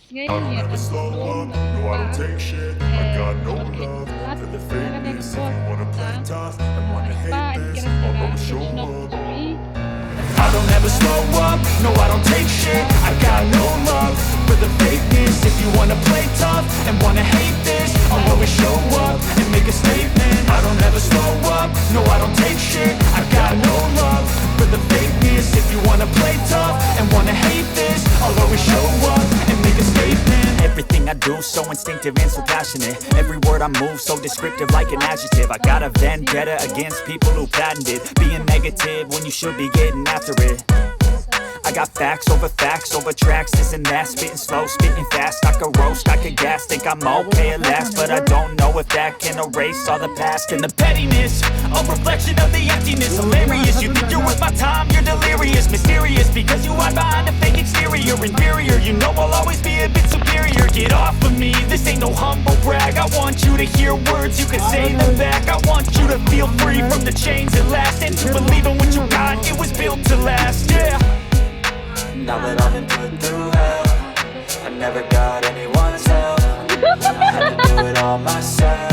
I don't ever slow up, no I don't take shit. I got no love for the fakeness. If you wanna play tough and wanna hate this, I'll always show up. I don't ever slow up, no I don't take shit. I got no love for the fakeness. If you wanna play tough and wanna hate this, I'll always show up and make a statement. I don't ever slow up, no I don't take shit. I got no love for the fakeness. If you wanna play tough and wanna hate this, I'll always show up and make a statement. Everything I do so instinctive and so passionate. Every word I move so descriptive like an adjective. I got a vendetta against people who patented being negative when you should be getting after it. I got facts over tracks, this and that. Spitting slow, spitting fast. I could roast, I could gas. Think I'm okay at last, but I don't know if that can erase all the past. And the pettiness, a reflection of the emptiness. Hilarious, you think you're worth my time, you're delirious. Mysterious, because you hide behind a fake exterior. Inferior, you know I'll always be a bit superior. Get off of me, this ain't no humble brag. I want you to hear words, you can say them back. I want you to feel free from the chains at last, and to believe in what you got, it was built to last, yeah. Now that I've been put through hell, I never got anyone's help. I had to do it all myself.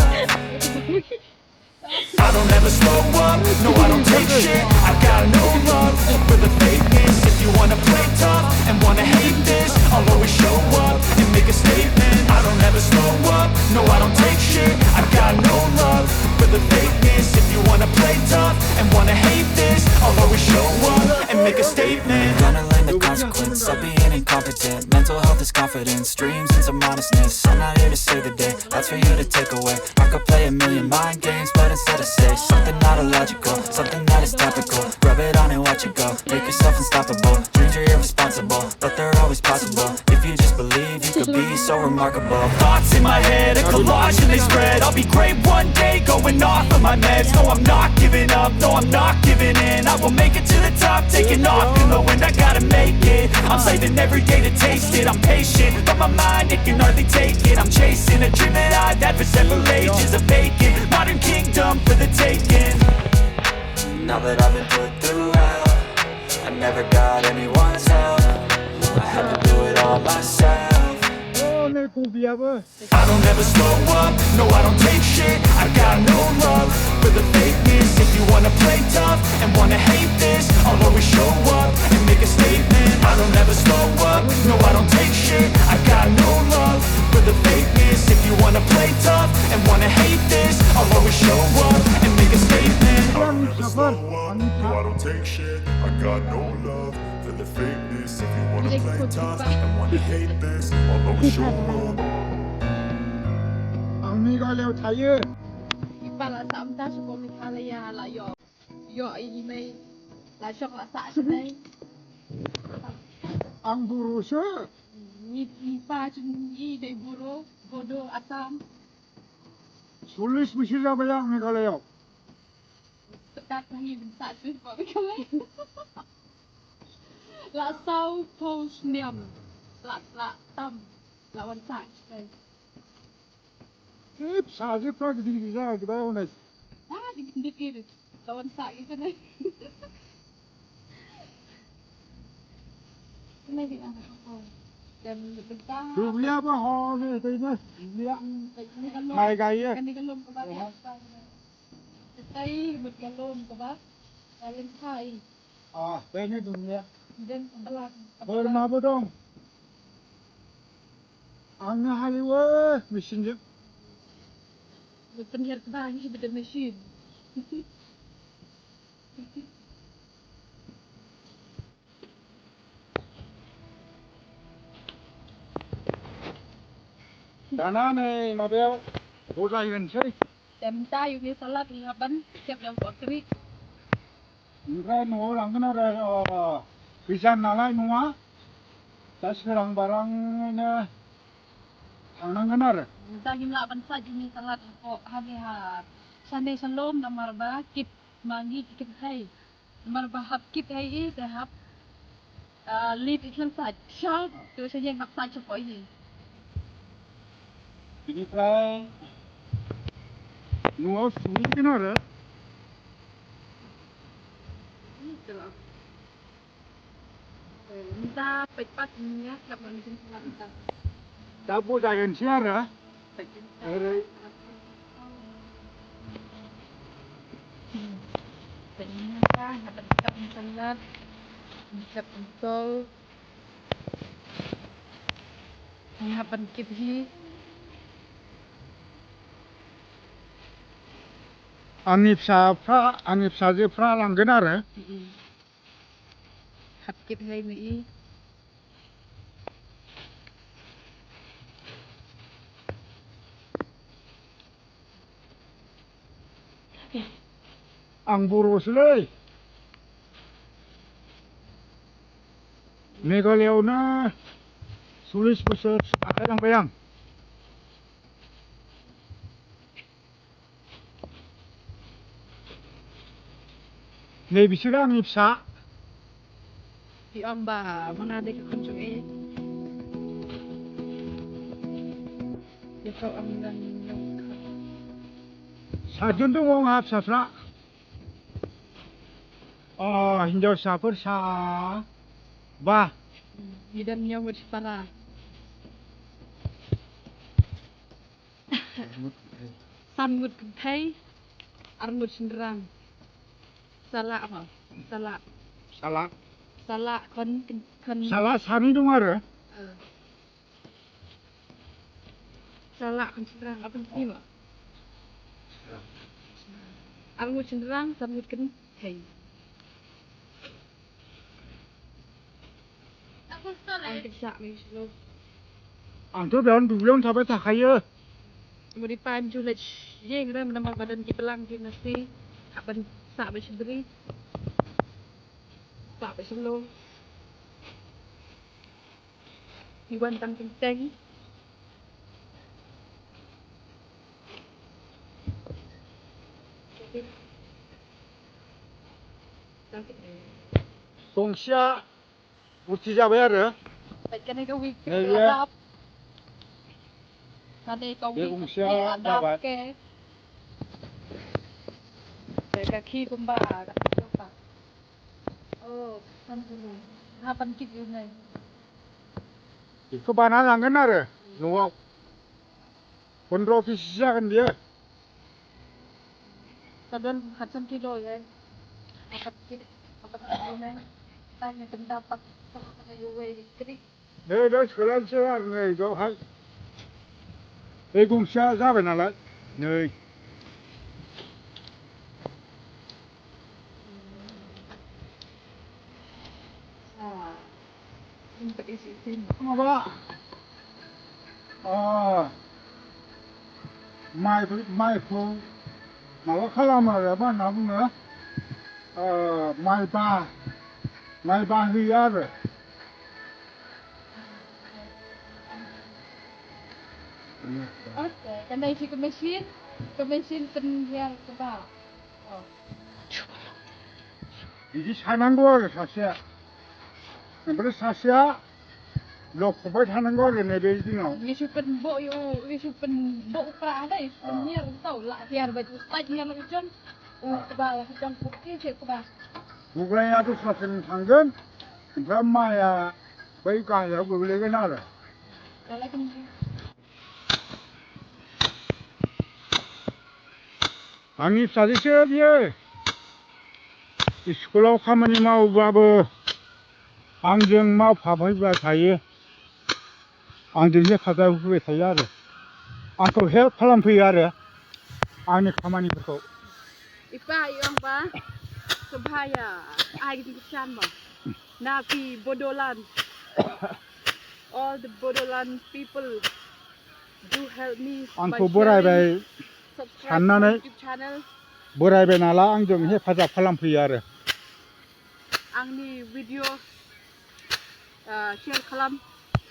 I don't ever slow up, no I don't take shit. I got no love for the fakeness. If you wanna play tough and wanna hate this, I'll always show up and make a statement. I don't ever slow up, no I don't take shit. I got no love for the fakeness. If you wanna play tough and wanna hate this, I'll always show up and make a statement. Gonna learn the consequence of being incompetent. Mental health is confidence, dreams and some honestness. I'm not here to save the day, that's for you to take away. I could play a million mind games, but instead I say something not illogical, something that is topical. Rub it on and watch it go, make yourself unstoppable. Dreams are irresponsible, but they're always possible. If you just believe, you could be so remarkable. Thoughts in my head, a collage and they spread. I'll be great one day, going off of my meds. No, I'm not giving up, no, I'm not giving in. I will make it to the top, taking off in the wind. I gotta make it, I'm saving every day to taste it. I'm patient, but my mind, it can hardly take it. I'm chasing a dream that I've had for several ages. A vacant, modern kingdom for the taking. Now that I've been put through hell, I never got anyone's help. I had to do it all myself. I don't ever slow up, no I don't take shit. I got no love for the fakeness. If you wanna play tough and wanna hate this, I'll always show up and make a statement. I don't ever slow up, no I don't take shit. I got no love for the fakeness. If you wanna play tough and wanna hate this, I'll always show up and make a statement. I don't ever slow up, no I don't take shit. I got no love for the fakeness. If you wanna play tough and wanna hate this, I'll always show up. Para samta sa komikalaya la yo imay la syok la sa sanay Ang guru siya. ni pa chun ni de buro bodo atam Sulis mo siya ba yan, Megalayaw? tat ni sa chun pa kalay la sau post niam la tam la wan sa chun Hep sadece pratik güzel gibi olmaz. dikit la wan sa gitu na may di ang ako dan benta Dunia apa hal ni? Tanya. Dia. Hai gaya. Kanikalom ka ba? Tay, magkalom ka ba? Aling tay. Ah, pwede dunia. Then, balag. Berma apa dong? Ang haliwa, mesin je. Penyiar ka ba? Hindi ba machine? Dana ni, mabel. Bola yang sih. Dem tayo ni salat ni haban. Siap yang buat krik. Enggak, no orang kena ada bisa nalai nuah. Tas kerang barang na. Anang kena. Dahil laban sa ni salat ko hani ha. Sanay sa lom na marba kit mangi kit hay. Marba hap kit hay sa hap. Lead iklan sa sharp. Tu saja yang hap sa cepo ini. Ini try. Nuah sulit kena ada. Ito. Minta pepat niya kapag minta. Dapur saya siara. Ternyata dapat ikan salad, ikan pentol, ikan kidhi. आंनि फिसाजोफ्रा लांगोन आरो Hap kidhi ni. आं बर'सोलै मेघालयआवनो 40 बोसोर थाखायलांबाय आं नै बिसोरो आंनि फिसा Di Amba, mana ada kekunjung Dia kau ambil सातजन दङ आंहा फिसाफ्रा हिनजावसाफोर साबा Bidan nyamut separa. Samut kentai, armut senderang. Salah apa? Salah. फिसाला Salah kon. फिसाला सानै दं आरो Salah kon senderang apa ni mak? Armut senderang, samut kentai. Ang kecak ni selalu. आंथ' बेयावनो दुब्लियावनो थाबाय थाखायो Mau dipanju lah, ye kena nama badan kita pelang je nasi, aban sak bersendiri, sak berselo, iwan tang teng. गंसेया बुरथि जाबाय आरो Baikkan ni kau wik Ni dia. adap. Tadi kau Dia wik fungsi adap dapat. ke. Kaki kumbar. Oh, kan dulu. Hapan kit yun na. बेखौ बाना लांगोन आरो न'आव 15 केजि जागोन बियो Kadang 100 kilo ya. Hapan kit yun na. Tanya pendapat pakai uwe kiri. नै दा सोलानोसै आरो नै बेयावहाय बे गंसेया जाबाय नालाय नै Untuk isi sini. माबा माइखौ माबा खालामो आरो मा होनना बुङो माइ बाहोयो आरो Oke, karena isi ke mesin penyiar ke bawah. Oh. बिदि सानांगौ आरो सासेया ओमफ्राय सासेया लखबबाय थानांगौ आरो नैबे दिनाव Isu penbok pak ada isu penyiar tahu lah biar baju tajnya lagi John. Ke bawah John putih sih ke bawah. गुग्राया दस्राथिं थांगोन ओमफ्राय माइआ बै गाहायाव गोग्लैगोन आरो Kalau kini आंनि फिसाजोसो बियो स्कुलाव खामानि मावोब्लाबो आंजों मावफाबाय थायो आंजों हेफाजाब होबाय थायो आरो आंखौ हेल्प खालामफैयो आरो आंनि खामानिफोरखौ Ipa yang ba sebaya ai di sana napi bodolan all the bodolan people do help me आंखौ बोरायबाय subscribe साननानै YouTube channel बोरायबाय नालाय आंजों हेफाजाब खालामफैयो आरो आंनि भिडिअ share खालाम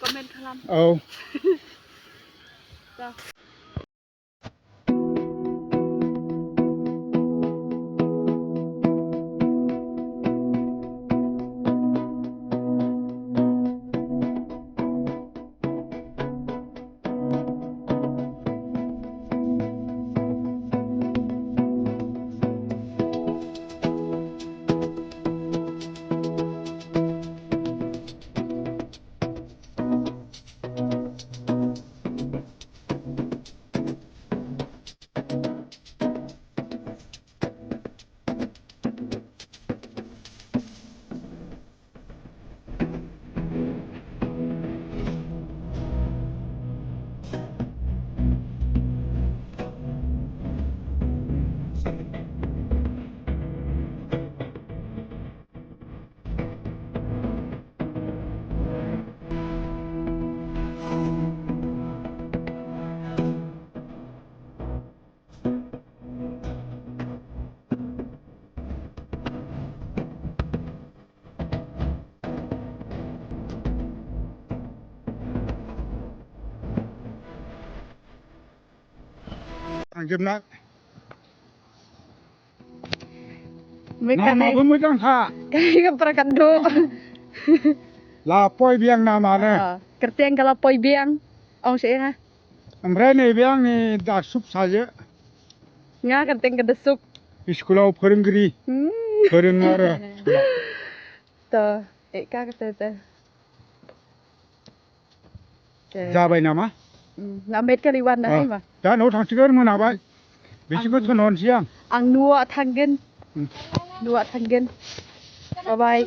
comment खालाम औ थांजोबनाय Mereka Namaku naik mudang ha. kayak perakando. Lapoi biang namanya. Kerti yang kalau poi biang, ông sẽ ha. Omprai ni biang ni dah sup saja. Nga kerti yang kedesuk. Sekolah फोरोंगिरि फोरोङो आरो Tuh, Eka kata. जाबाय नामा? Ngambil kaliwan dah sih mah. दा न'आव थांसिगोन मोनाबाय बिसिखौ थोनहरनोसै आं Ang nuwa tangen. Nuwa tangen. Bye bye.